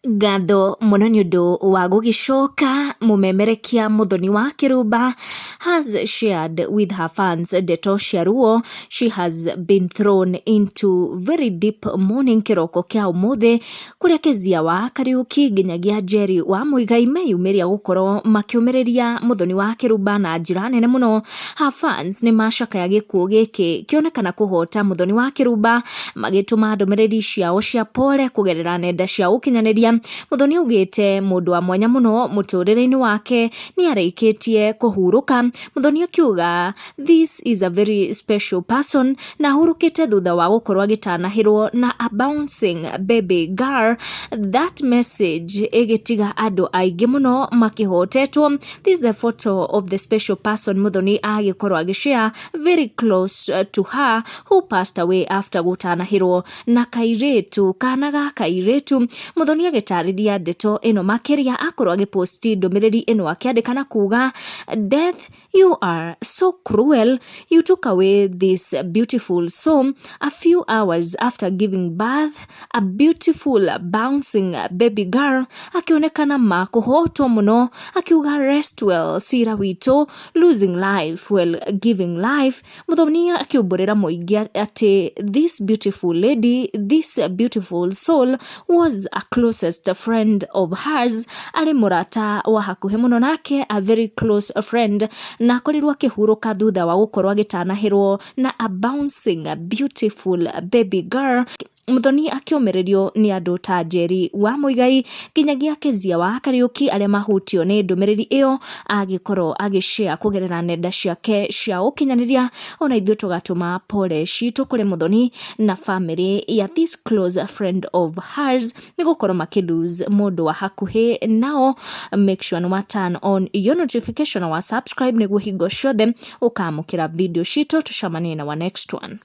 Ngatho mũno nĩ ũndũ wa gũgĩcoka. Mũmemerekia Muthoni wa Kĩrumba has shared with her fans ndeto cia ruo. She has been thrown into very deep mourning kĩroko kĩa ũmũthĩ, kũrĩa Kezia wa Kariuki nginyagia Njeri wa Muigai meyumĩria gũkorwo makĩũmĩrĩria Muthoni wa Kĩrumba na njĩra nene mũno. Her fans nĩ macakaya gĩkuũ gĩkĩ kĩonekana kũhota Muthoni wa Kĩrumba, magĩtũma ndũmĩrĩri ciao cia pole kũgerera nenda cia ũkinyanĩria. Muthoni augĩte mũndũ wa mwanya mũno mũtũrĩre-inĩ wake nĩ arĩkĩtie kũhurũka. Muthoni akiuga this is a very special person, na ahurũkĩte thutha wa gũkorwo agĩtanahĩrwo na a bouncing baby girl. That message ĩgĩtiga andũ aingĩ mũno makĩhotetwo. This is the photo of the special person Muthoni agĩkorwo agĩshare, very close to her, who passed away after gũtanahĩrwo na kairĩtu, kana ga kairĩtu. Muthoni agĩtarĩria ndeto ĩno makĩria, akorwo agĩposti ndũmĩrĩri ĩno akĩandĩka na kuga, "Death, you are so cruel. You took away this beautiful soul a few hours after giving birth a beautiful bouncing baby girl." Akĩonekana ma kũhotwo mũno, akiuga, "Rest well, cira witũ, losing life while giving life." Muthoni akiumbũrĩra mũingĩ atĩ this beautiful lady, this beautiful soul was a closest friend of hers, arĩ mũrata wa hakuhĩ mũno nake, a very close friend, na akorirwo akĩhurũka thutha wa gũkorwo agĩtanahĩrwo na a bouncing beautiful baby girl. Muthoni akĩũmĩrĩrio nĩ andũ ta Njeri wa Muigai nginyagia Kezia wa Kariuki arĩa mahutio nĩ ndũmĩrĩri ĩyo agĩkorwo agĩshare kũgerera nenda ciake cia ũkinyanĩria. Ona ithuĩ tũgatũma pole citũ kũrĩ Muthoni na family ya this close friend of hers nĩ gũkorwo makĩ lose mũndũ wa hakuhĩ nao. Make sure nĩ wa turn on your notification na wa subscribe nĩguo hingo ciothe ũkamũkĩra video citũ. Tũcemanie na wa next one.